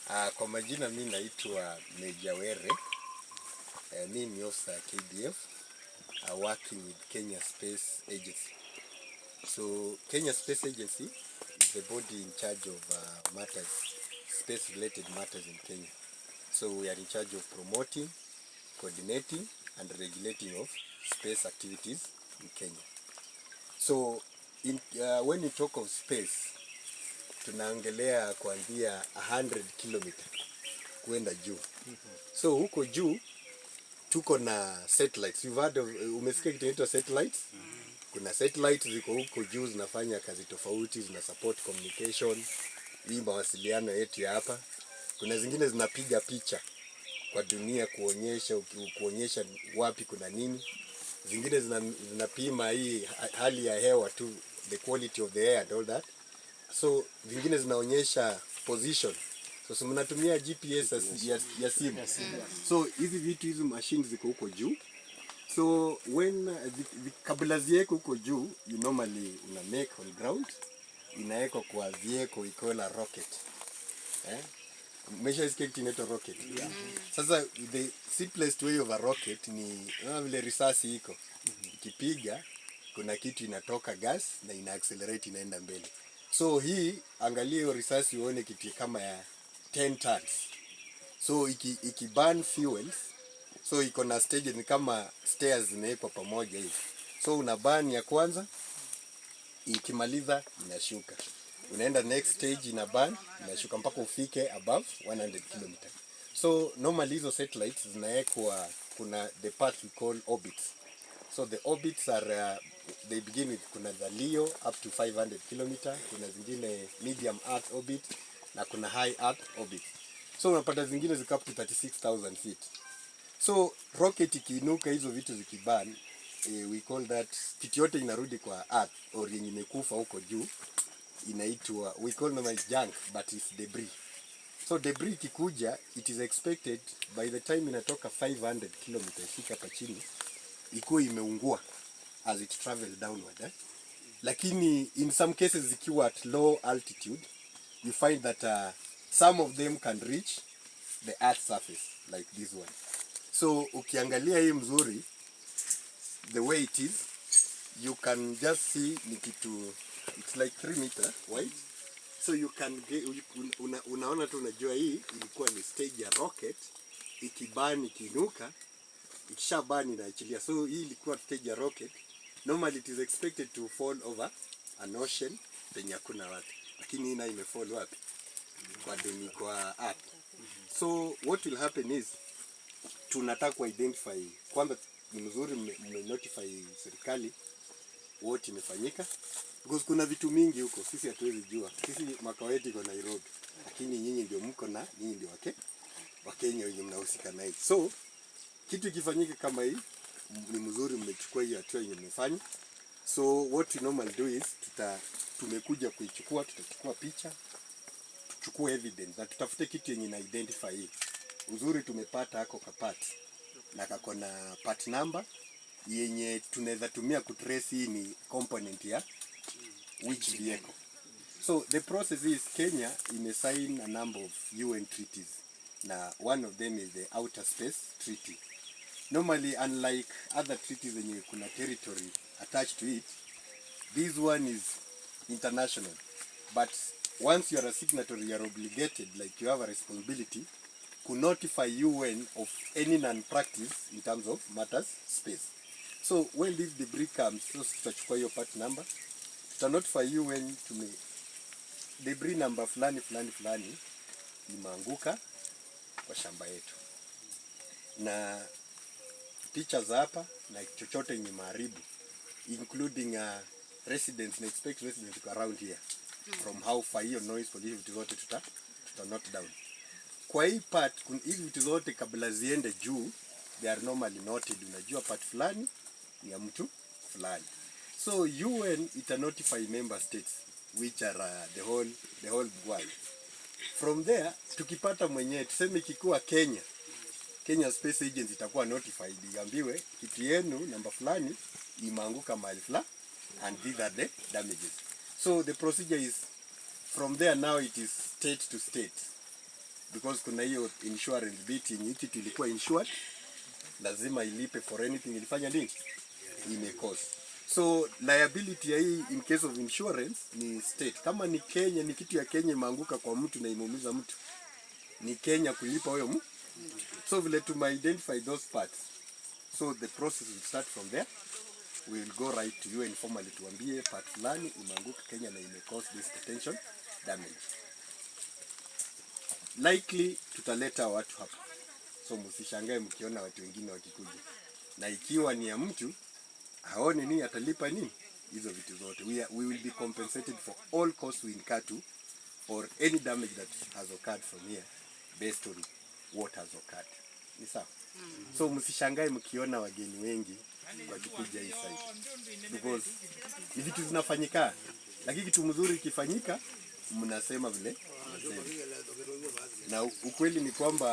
Kwa majina mi naitwa Meja Were. Mi ni officer KDF working with Kenya Space Agency. So Kenya Space Agency is the body in charge of matters, space related matters in Kenya. So we are in charge of promoting, coordinating and regulating of space activities in Kenya. So when you talk of space, tunaongelea kuanzia 100 kilometer kwenda juu. So huko juu tuko na satellites. You've heard of, umesikia kitu inaitwa satellites? Kuna satellites ziko huko juu zinafanya kazi tofauti, zina support communication, hii mawasiliano yetu ya hapa. Kuna zingine zinapiga picha kwa dunia kuonyesha wapi kuna nini. Zingine zinapima hii hali ya hewa tu, the quality of the air and all that. So zingine zinaonyesha position. So, so mnatumia GPS ya simu. So hizi vitu, hizi machines ziko huko juu. So when kabla ziwekwe huko juu, you normally una make on ground, inawekwa kwa vehicle we call a rocket. Eh? Umeshaisikia kitu inaitwa rocket? Yeah. Sasa the simplest way of a rocket ni kama vile risasi iko. Ikipiga kuna kitu inatoka gas na ina accelerate, inaenda mbele. So hii, angalia hiyo risasi uone kitu kama ya 10 tons. So iki burn fuels, so iko na stage, ni kama stairs zimewekwa pamoja hivi. So una burn ya kwanza, ikimaliza inashuka, unaenda next stage, ina burn, inashuka mpaka ufike above 100 km. So normally hizo satellites zinawekwa, kuna the part we call orbits. So the orbits are they begin with, kuna the LEO up to 500 km, kuna zingine medium earth orbit na kuna high earth orbit. So unapata zingine ziko up to 36,000 feet. So rocket ikiinuka, hizo vitu zikiburn, we call that kitu yote inarudi kwa earth or yenye imekufa huko juu inaitwa, we call them as junk, but it's debris. So debris ikikuja, it is expected by the time inatoka 500 km ifika hapa chini ikuwe imeungua as it travel downward, eh? Lakini in some cases zikiwa at low altitude, you find that some of them can reach the earth surface like this one. So ukiangalia hii mzuri, the way it is, you can just see ni kitu, it's like 3 meter wide. So you can get, unaona tu, unajua hii ilikuwa ni stage ya rocket ikiburn, ikiinuka, ikisha burn inaachilia. So hii ilikuwa stage ya rocket. Normally it is expected to fall over an ocean penye hakuna watu, lakini hii nayo imefall wapi? Kwa duni, kwa earth. So what will happen is tunataka ku identify kwanza. Ni mzuri mme notify serikali what imefanyika, because kuna vitu mingi huko sisi hatuwezi jua. Sisi makao yetu iko Nairobi, lakini nyinyi ndio mko na nyinyi ndio wake Wakenya wenye mnahusika na hii. So kitu ikifanyika kama hii, ni mzuri mmechukua hiyo hatua yenye mmefanya. So what we normally do is tumekuja kuichukua, tutachukua picha, tuchukue evidence na tutafute kitu yenye ina identify hii. Uzuri tumepata ako kapart na kako na part number yenye tunaweza tumia kutrace hii ni component ya which vehicle. So the process is Kenya imesign a number of UN treaties, na one of them is the Outer Space Treaty. Normally, unlike other treaties zenye kuna territory attached to it, this one is international. But once you are a signatory, you are obligated, like you have a responsibility to notify UN of any non-practice in terms of matters space. So when this debris comes, so tutachukua hiyo part number, tuta notify UN tume debris number fulani fulani fulani imeanguka kwa shamba yetu, na picha za hapa na chochote yenye maharibu, including residents na expect residents around here, from how far hiyo noise pollution, vitu zote tuta note down kwa hii part. Hizi vitu zote kabla ziende juu, they are normally noted. Unajua part fulani ni ya mtu fulani. So UN ita notify member states, which are the whole world. From there tukipata mwenyewe, tuseme ikikuwa Kenya, Kenya Space Agency itakuwa notified, iambiwe kitu yenu namba fulani imeanguka mahali fulani and these are the damages. So the procedure is, from there now it is state to state. Because kuna hiyo insurance bit yenye hii kitu ilikuwa insured, lazima ilipe for anything ilifanya nini, imecause. So liability ya hii in case of insurance ni state. Kama ni Kenya, ni kitu ya Kenya imeanguka kwa mtu na imeumiza mtu, ni Kenya kulipa huyo mtu. So vile tume identify those parts, so the process will start from there. We will go right to you and formally tuambie part fulani imeanguka Kenya na ime cause this potential damage. Likely tutaleta watu hapa, so msishangae mkiona watu wengine wakikuja, na ikiwa ni ya mtu aone nini atalipa nini hizo vitu zote. We will be compensated for all costs we incur to or any damage that has occurred from here based on what has occurred. Ni sawa? So msishangae mkiona wageni wengi wakikuja hii side because ni vitu zinafanyika, lakini kitu mzuri ikifanyika mnasema vile mnasema, na ukweli ni kwamba